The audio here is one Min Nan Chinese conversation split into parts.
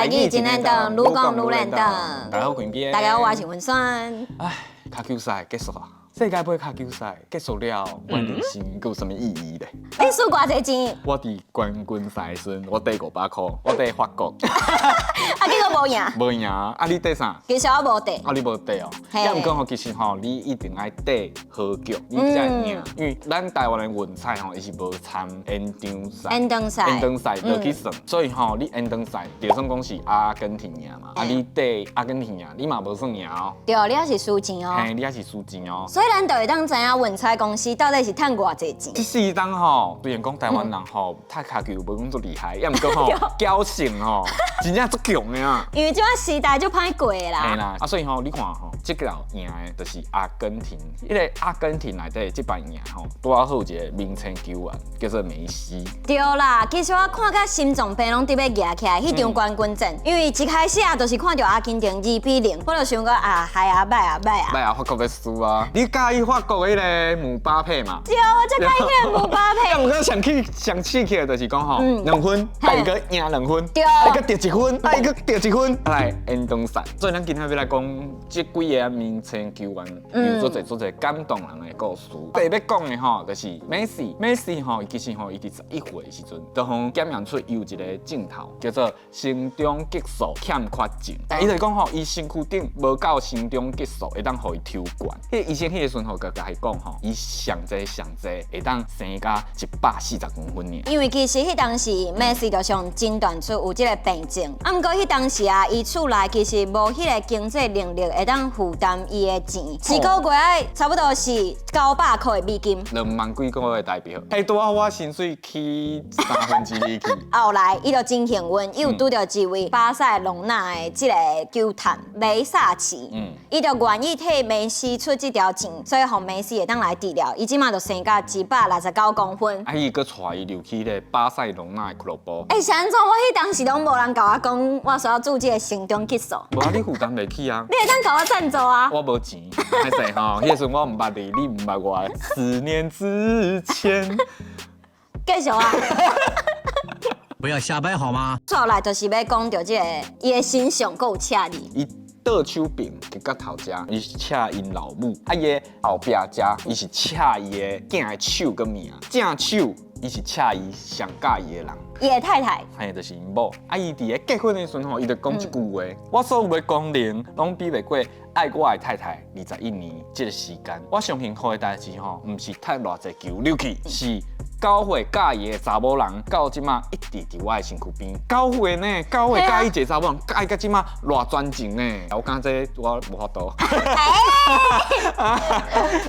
台語真輪轉，愈講愈輪轉。大家好，群邊。大家好，我是文萱。唉，跤球賽結束啊！世界盃跤球賽結束了，我人生閣有啥物意義咧？你輸偌濟錢？我佇冠軍賽時陣，我綴500箍，我綴法國。啊，結果無贏。無贏。啊，你綴啥？其實我無綴。啊，你無綴哦。抑毋過吼，其實吼，你一定愛綴和局，你才會贏。因為咱台灣的運彩吼，伊是無參延長賽。延長賽。延長賽落去算，所以吼，你延長賽就算講是阿根廷贏嘛，啊，你綴阿根廷贏，你嘛無算贏哦。對，你猶是輸錢哦。嘿，你猶是輸錢哦。所以咱就會當知影運彩公司到底是趁偌濟錢。這四冬吼，雖然講台灣人吼踢跤球無講足厲害，抑毋過吼僥倖吼，真正足強的啊。因為這擺時代足歹過的啦。嘿啦，啊所以吼，你看吼，這個贏的就是阿根廷。彼個阿根廷內底這擺贏吼，拄好有一個明星球員叫做梅西。對啦，其實我看甲心臟病攏佇欲夯起來，彼場冠軍戰，因為一開始啊，就是看著阿根廷2比0，我就想講啊，害啊，歹啊，歹啊。歹啊，法國欲輸啊！你佮意法國彼個姆巴佩嘛？對，我最佮意彼個姆巴佩。毋過上氣上刺激的就是講吼，兩分，啊伊閣贏兩分，對，啊伊閣得一分，啊伊閣得一分，來延長賽。所以咱今仔欲來講這幾个明星球員有足濟足濟感動人的故事。第一欲講的吼，就是梅西，梅西吼，伊其實吼，伊佇11歲的時陣，就予檢驗出伊有一个症頭，叫做生長激素欠缺症。伊就講吼，伊身軀頂無夠生長激素，會當予伊抽懸。彼個醫生彼个時陣吼，共伊講吼，伊上濟上濟會當生甲140公分爾。因為其實彼當時梅西就上診斷出有這个病症，啊，毋過彼當時啊，伊厝內其實無彼个經濟能力會當負擔伊的錢，一個月愛差不多是900塊美金，2萬幾塊的台幣。彼拄仔我薪水起2/3去。後來伊就真幸運，伊有拄著一位巴塞隆納的這個球探梅薩奇，伊就願意替梅西出這條錢，所以予梅西會當來治療。伊這馬就生甲169公分。啊，伊閣帶伊入去咧巴塞隆納的俱樂部。欸，是按怎？我彼當時攏無人共我講，我需要注這个生長激素。無啊，你負擔袂起啊。你會當共我贊助啊？我無錢，歹勢吼，彼个時陣我毋捌你，你毋捌我。10年之前。繼續啊！不要瞎掰好嗎？接來就是欲講著這个，伊的身上閣有赤字。伊倒手爿的角頭遮，伊是赤𪜶老母，啊伊的後壁遮，伊是赤伊的囝的手佮名，正手伊是赤伊上佮意的人。伊的太太。嘿，就是𪜶某。啊，伊佇咧結婚的時陣吼，伊就講一句話：我所有的光榮攏比袂過愛我的太太21年這个時間。我上幸福的代誌吼，毋是踢偌濟球入去，是9歲佮意的查某人，到這馬一直佇我的身軀邊。九歲呢，九歲佮意一個查某人，佮意到這馬偌專情呢。我感覺這我無法度。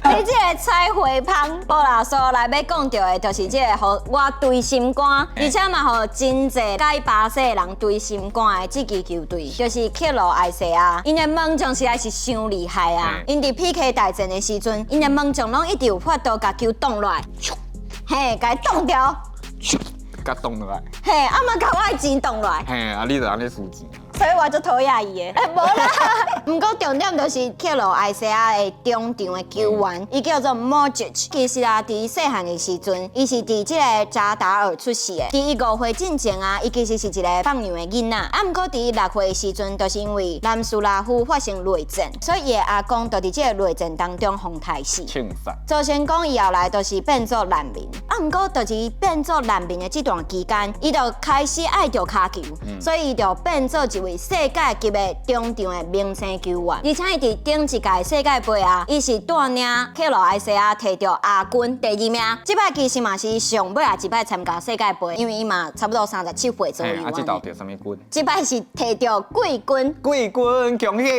你這个彩花芳，無啦，所來欲講著的，就是這个予我捶心肝，而且嘛，予真濟佮意巴西的人捶心肝的這支球隊，就是克羅埃西亞。𪜶的門將實在是傷厲害啊！𪜶佇 PK 大戰的時陣，𪜶的門將攏一直有法度共球擋落來，嘿，共伊擋掉，共擋落來，嘿，啊嘛共我的錢擋落來，嘿，啊你就按呢輸錢。所以我足討厭伊的，欸，無啦。毋過重點就是克羅埃西亞的中場的球員，伊叫做莫德奇。其實啊，佇細漢的時陣，伊是佇這个扎達爾出世的。佇伊5歲進前啊，伊其實是一个放羊的囡仔。啊，毋過佇伊6歲的時陣，就是因為南斯拉夫發生內戰，所以伊的阿公就佇這个內戰當中予刣死。槍殺。造成講伊後來就是變做難民。啊，毋過就是伊變做難民的這段期間，伊就開始愛著跤球，所以伊就變做一位世界級的中場的明星球員。而且伊佇頂一屆世界盃啊，伊是帶領克羅埃西亞摕著亞軍第二名。這擺其實嘛是上尾仔一擺參加世界盃，因為伊嘛差不多37歲左右。啊，這道得啥物軍？這擺是摕著季軍。季軍，恭喜！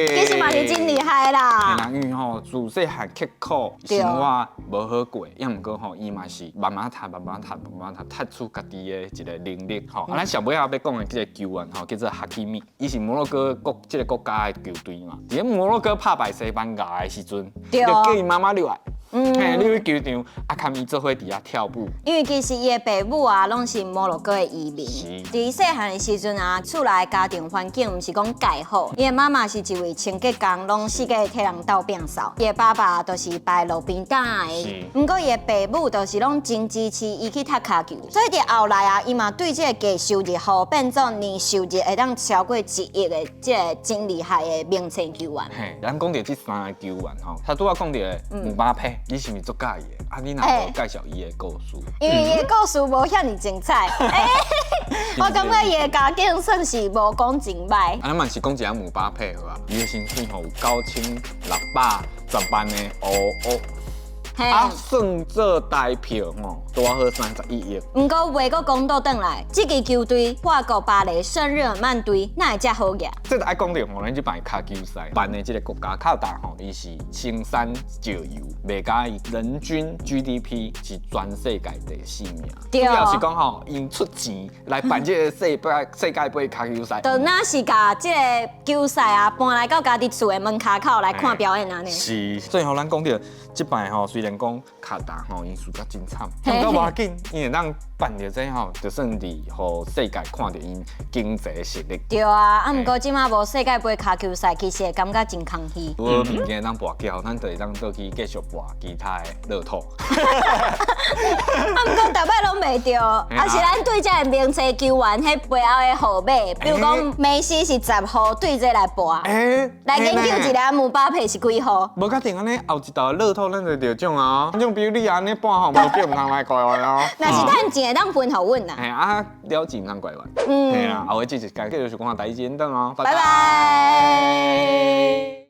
其實嘛是真厲害啦。嘿啦，因為吼自細漢刻苦，生活無好過，抑毋過吼，伊嘛是慢慢踢、慢慢踢、慢慢踢，踢出家己的一个能力吼。啊，咱上尾仔欲講的這个球員吼，叫做哈基米，伊是摩洛哥國這个國家的球隊嘛。佇咧摩洛哥拍敗西班牙的時陣，就叫伊媽媽入來。嘿，你去球場啊，共伊做伙佇遐跳舞。因為其實伊的爸母啊，攏是摩洛哥的移民。佇細漢的時陣啊，厝內家庭環境毋是講蓋好。伊的媽媽是一位清潔工，攏四界替人鬥摒掃。伊的爸爸就是擺路邊攤的。毋過伊的爸母就是攏真支持伊去踢跤球。所以佇後來啊，伊嘛對這個月收入予變做年收入會當超過1億的這個真厲害的明星球員。嘿，咱講著這三个球員吼，他拄仔講著的姆巴佩，你是毋是足佮意的？啊，你若無介紹伊的故事？因為伊的故事無遐爾精彩。我感覺伊的家境算是無講真䆀。啊，咱嘛是講一下姆巴佩好啊，伊的薪水吼有9610萬的歐歐。啊，算做台票吼，拄好31億。毋過話閣講倒轉來，這支球隊法國巴黎聖日耳曼隊，哪會遮好額？這就愛講著吼，咱這擺跤球賽辦的這個國家卡達吼，伊是生產石油，賣甲伊人均 GDP 是全世界第四名。主要是講吼，𪜶出錢來辦這個世界盃跤球賽。就若是共這個球賽啊搬來到家己厝的門跤口來看表演按呢。是，所以吼，咱講著這擺吼，雖然講卡達吼，𪜶輸甲真慘，毋過無要緊，𪜶會當辦著這吼，就算佇予世界看著𪜶經濟實力。對啊，啊毋過這馬無世界盃跤球賽，其實會感覺真空虛。如果物件當跋筊，咱就會當倒去繼續跋其他的樂透。啊，毋過逐擺攏袂著，啊是咱對這个明星球員彼背後的號碼，比如講梅西是10號，對這來跋。來研究一下姆巴佩是幾號？無確定按呢，後一道樂透咱就著獎啊！反比如你按呢跋吼，無叫毋通來怪阮哦。若是趁錢會當分予阮啦。嘿啊，了錢毋通怪阮。嘿啦，後尾這一集繼續看第一集等哦。拜拜。